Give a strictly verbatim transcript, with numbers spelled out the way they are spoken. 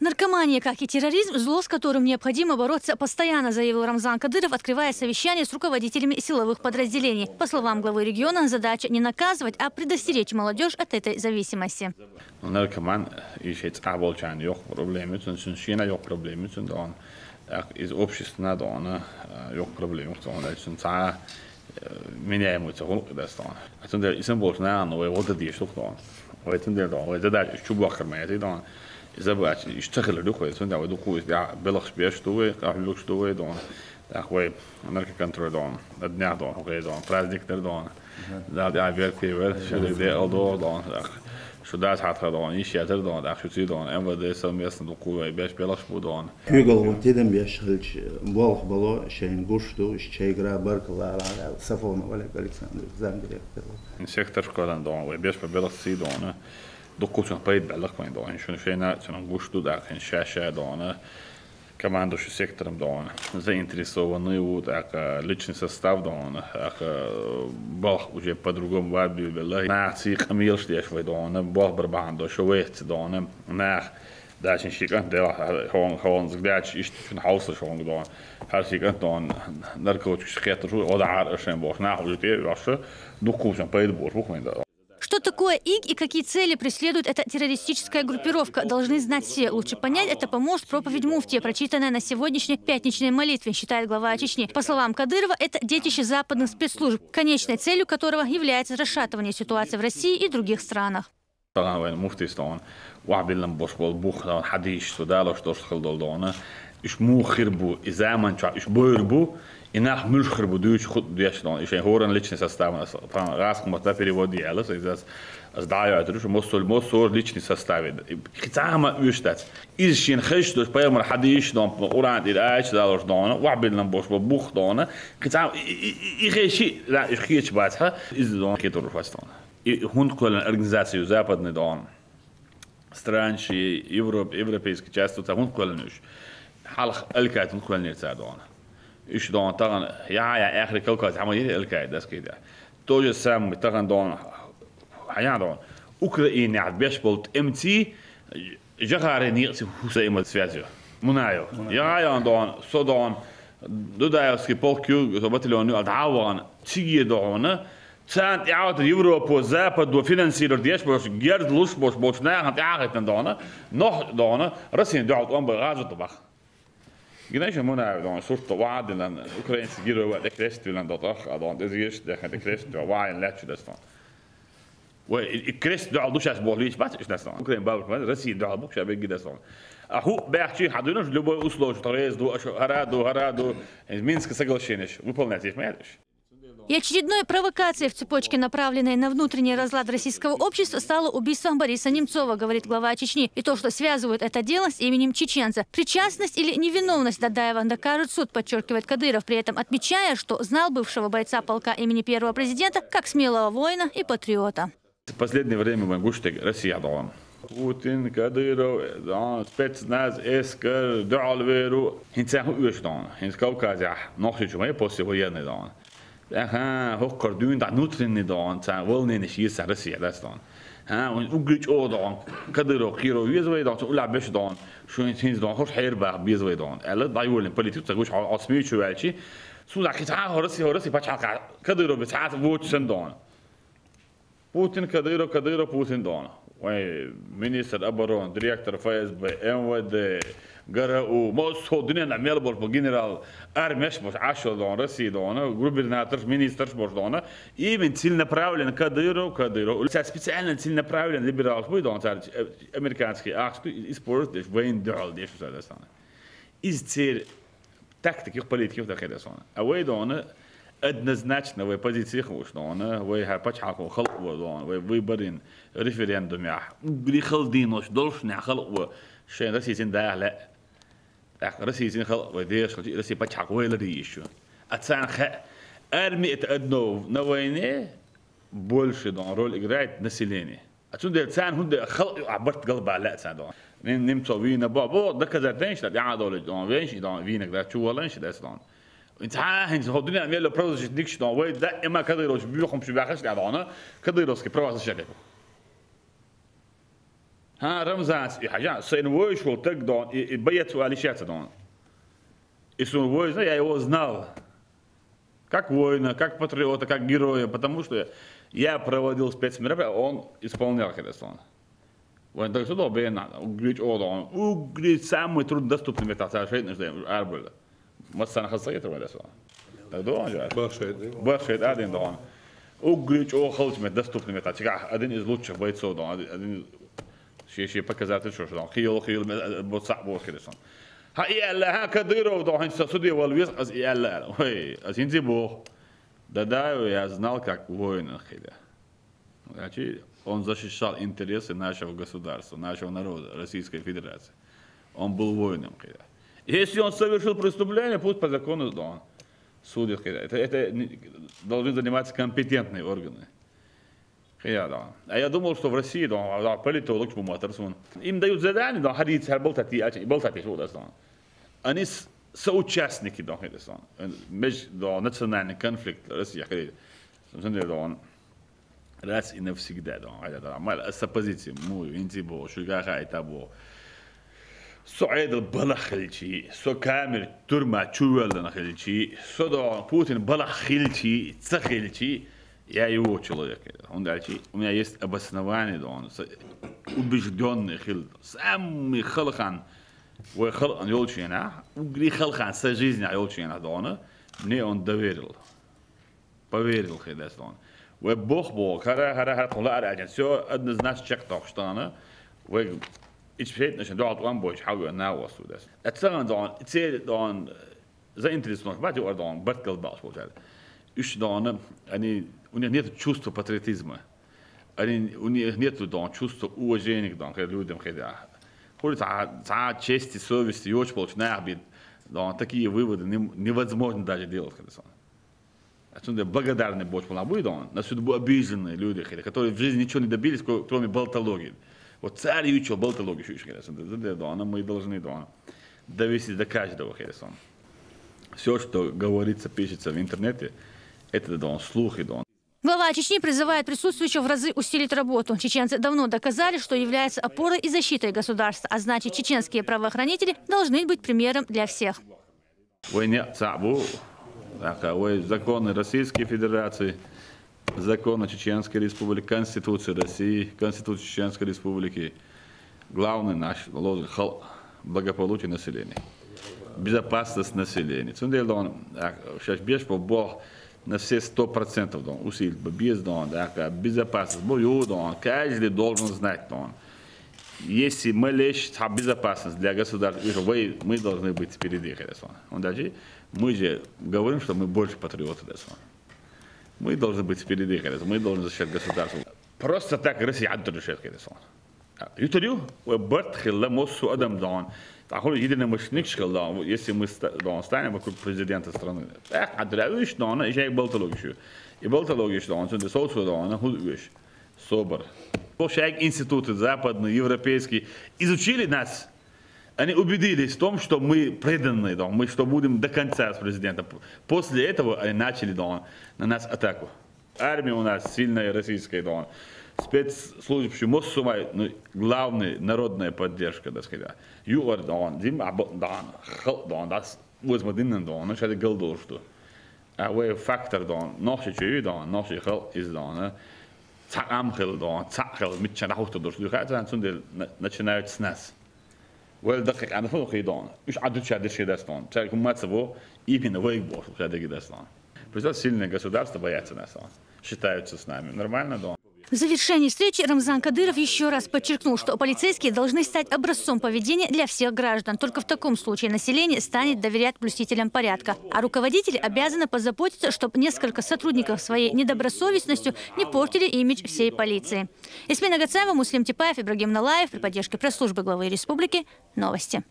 Наркомания, как и терроризм, зло, с которым необходимо бороться постоянно, заявил Рамзан Кадыров, открывая совещание с руководителями силовых подразделений. По словам главы региона, задача не наказывать, а предостеречь молодежь от этой зависимости. Наркоман, и шеца болчан йоккха проблема, цун шена йоккха проблема, цун дон. Так, из общества дон, йоккха проблема, цун ца меняемый цун дастон. А цун дел исан болчна, но вай вот это что дон. Вай цун дел дон, вай задача чубахар маяти дон. Забач, иш цахилар духой, цун дел вай духой, я белахш беш тувай, кахлюкш тувай дон. Так, вай наркоконтроль дон, дня дон, хукай дон, праздник дер дон. Да, да, вер пивер, шеде де алдо дон. Так, шу дас хатха дон, иш ятер дон, так, шу ци дон, МВД совместно духой, беш белахш бу дон. Хьуьгал гӀо тидам беш хилча, болх бало, шайн гуш ду, иш чайгра баркалла, Сафонов Олег Александрович, замдиректор. Сектор школан дон, вай беш по белах си дон, дуккучун пайд белах вайн дон, шун шайна цун гуш ду, да, хин ша-ша дон, командующий сектором дон, заинтересованный вот, так, личный состав дон, так, балх уже по-другому вабил белах, нах ци камилш деш вай дон, балх барбан до, шо вайц дон, нах Дашин шикан дела хон хон згдач ишт шун хаус шон гдон. Хар шикан дон наркотик шхетр шу ода ар шен бош нах уже те вообще дукушан пайд бош бухмин да. Что такое ИГ и какие цели преследует эта террористическая группировка, должны знать все. Лучше понять это поможет проповедь муфтия, прочитанная на сегодняшней пятничной молитве, считает глава Чечни. По словам Кадырова, это детище западных спецслужб, конечной целью которого является расшатывание ситуации в России и других странах. Таган вайн муфтистон, вахбиллан бош бол бух дон хадиш су далош дош хил дол дона. Иш му хир бу, и заман ча иш бойр бу, и нах мюлш хир бу, дуч худ деш дон. Иш хоран личный составын, тан гас хмата перевод ялас, из аз аз дайо атруш, мосол мосор личный составе. Хицама уштац. Из шин хеш дош пайгамбар хадиш дон, Къуран ир айч далош дона, вахбиллан бош бол бух дона. Хицам и хеши, иш хеч бац ха, из дон хетур фастон. И хунт квелен организацию западный дон. Странчи, Европ, европейский часть тут хунт квелен уж. Халх алкайт хунт квелен ирца дон. Иш дон таган, я, я, эхри калказ, хама ир алкайт, дас кида. То же самое таган дон, хая дон. Украине беш болт МЦ, Жахари ниғси Хусейма связью. Мунаев. Я, я, дон, со дон, Дудаевский полк, со батальон, а даван, циги дона, Цан тӀаьхьа Европу, Западу финансировать деш бош, герд луш бош, бош нахан тӀаьхьа дона, нох дона, Россия дӀа тӀом бай газу тӀабах. Гинайша мунави дона, сурта вадилан, украинцы герой ва, де крест вилан дотах, а дон, дезгеш, де крест, вайн лячу дестон. Вай, и крест дӀа душаш бох лич бац, иш дестон. Украин бабуш бац, Россия дӀа бух, шабе ги дестон. А ху бяхчи хадунош, любой условие, что резду, ашу, хараду, хараду, Минское соглашение, выполнять их, понимаешь? И очередной провокацией в цепочке, направленной на внутренний разлад российского общества, стало убийство Бориса Немцова, говорит глава Чечни. И то, что связывают это дело с именем чеченца. Причастность или невиновность Дадаева докажет суд, подчеркивает Кадыров, при этом отмечая, что знал бывшего бойца полка имени первого президента как смелого воина и патриота. Последнее время мы гуштек Россия дом. Путин, Кадыров, спецназ, эскер, дуалверу. Хинца ху уш дон. Хинц Кавказя. Нохи чумай после военный дон. Аха, хоккор дюн да внутренний дон, цан волнение шиеса Россия дас дон. Ха, он угрич о дон, Кадыров, Киров везвай дон, ула беш дон, шуин тинз дон, хош хайр бах безвай дон. Эла дайволин политик, цагуш осмичу валчи. Суза кица Россия, Россия пачалка, Кадыров бицат вочсен дон. Путин, Кадыров, Кадыров, Путин дон. Вай, министр обороны, директор ФСБ, МВД, ГРУ, мосо дунен амел бош бо генерал, армеш бош ашо дон, Россия дон, губернатор, министр бош дон. Именно целенаправленно Кадыров, Кадыров. Специально целенаправленно либерал бу дон, цар американский ахту использует деш войн дол деш садастан. Из цель тактики политики в такой дасона. А вай дон, однозначно вай позиция хуш дон, вай хар пачхаку халк ва дон, вай выборин, референдум я. Грихал динош долш не халк ва, шен Россия син да ле. Так, Россия син халк ва деш, Россия пачхак вай ла ди ещё. А цан хе, армия это одно на войне, больше дон роль играет население. Отсюда цан хунда халк а барт галба ла цан дон. Ним, Немцов вина бо, бо, доказать деньш, да, я доле дон, венш, дон, вина гра, чуваланш, да, дон. Цан, хин, хо дуня мело правозащитникш дон, вай, да, эма Кадырович, бюхом шибяхаш, да, дон, Кадыровский правозащитник. Хьа, Рамзанс, и хьажа, сайн вожаш вола таг дон, и, и боец валишаца дон. И сун вожна, я его знал. Как воина, как патриота, как героя, потому что я проводил спецмероприятия, он исполнял хедесон. Вайн так сюда бена, угрич одон, угрич самый труднодоступный метод, а шейтнеш дем арбула. Массана хасагет валесон. Так дон же. Башет. Башет один дон. Угрич о халч мет доступный метод. Чига один из лучших бойцов дон, один, один из ши, ши показатель шо дон. Хил, хил, бо са бо хедесон. Хьа, и Аллах, хьа, Кадыров дон, хьа, са суде вал вес, аз и Аллах. Ой, аз хинзи бо. Дадаев я знал как воина хиля. Значит, он защищал интересы нашего государства, нашего народа, Российской Федерации. Он был воином хиля. Если он совершил преступление, пусть по закону, да, он судит хиля. Это, это не- должны заниматься компетентные органы. Хиля, да. А я думал, что в России, да, да, политолог, по-моему, Им дают задание, да, ходить, болтать, и болтать, и вот это. Они с- соучастники, да, хиля, да. Между национальный конфликт России, хиля. Сам сан дер дон. Раз и навсегда дон. Айда да. Мал с оппозицией, му, инти бо, шуга хай та бо. Со айдал балах хилчи, со камер турма чувелдан хилчи, со дон Путин балах хилчи, ца хилчи, я его человек. Он дальше, у меня есть обоснование, дон, с- убеждённый хил, самый халхан, вай халхан ёлчина, угри халхан, со жизни ёлчина дона, мне он доверил. Поверил хедес дон. Вай бох бо, хара, хара, хара, хула ар аджан. Всё однозначно чек тох штана. Вай ич пейт нашин дот он бой, хау на вас у дес. Ацан дон, цел дон, заинтересован, бати ор дон, барт кал баш бо. Уж дон, они, у них нет чувства патриотизма. Они, у них нет дон чувства уважения к дон, к людям, хеда. Хули та, та чести, совести, ёч получ на бит. Дон, такие выводы не- невозможно даже делать, хедесон. Отсюда благодарны больше была бы дон. На судьбу обиженные люди, которые в жизни ничего не добились, кро- кроме болтологии. Вот царь ючо болтологии, что ещё, хедесон. Да, да, да, мы должны дон довести до каждого, хедесон. Все, что говорится, пишется в интернете, это дон слухи, дон. Глава Чечни призывает присутствующих в разы усилить работу. Чеченцы давно доказали, что являются опорой и защитой государства, а значит, чеченские правоохранители должны быть примером для всех. Вай не цабу, так, а вай законы Российской Федерации, законы Чеченской Республики, Конституции России, Конституции Чеченской Республики. Главный наш лозунг хал благополучие населения. Безопасность населения. Цундел дон, а, сейчас беш по бо на все сто процентов дон, усилить бы без дон, да, как безопасность, бо ю дон, каждый должен знать дон. Если мы лишь та безопасность для государства, уже вы- мы должны быть впереди, хедесон. Он даже, мы же говорим, что мы больше патриоты, хедесон. Мы должны быть впереди, хедесон. Мы должны защищать государство. Просто так Россия отдает, хедесон. Ютарю, вай барт хилла моссу адам дон. Тахули единый мышник шкал дон. Если мы ста- дон станем вокруг президента страны. Так, отдавишь дон, и человек болтологию. И болтологию дон, цунде соусу дон, худ уж. Собор. По шаг институты западные, европейские изучили нас. Они убедились в том, что мы преданные, дон, мы что будем до конца с президентом. После этого они начали дон, на нас атаку. Армия у нас сильная, российская, дон. Спецслужбы, мосумай, ну, главная народная поддержка, так сказать. Юар дон, дим або дон, хал дон, дас возмодинен дон, ну, шаде гал должду. А вай фактор дон, нохши чуви дон, нохши хал из дон, а. Цаам хал дон, цаам хал, митча нахух то должду, хацан цундел на- начинают с нас. Вай дакъик ана фу хи дон, уж аду ча деши дас дон. Ча кумаца во, именно вай бо, ча деги дас дон. Представь, сильное государство боятся нас, дон. Считаются с нами. Нормально, дон. В завершении встречи Рамзан Кадыров еще раз подчеркнул, что полицейские должны стать образцом поведения для всех граждан. Только в таком случае население станет доверять блюстителям порядка. А руководители обязаны позаботиться, чтобы несколько сотрудников своей недобросовестностью не портили имидж всей полиции. Ясмина Гацаева, Муслим Типаев, Ибрагим Налаев при поддержке пресс-службы главы республики. Новости.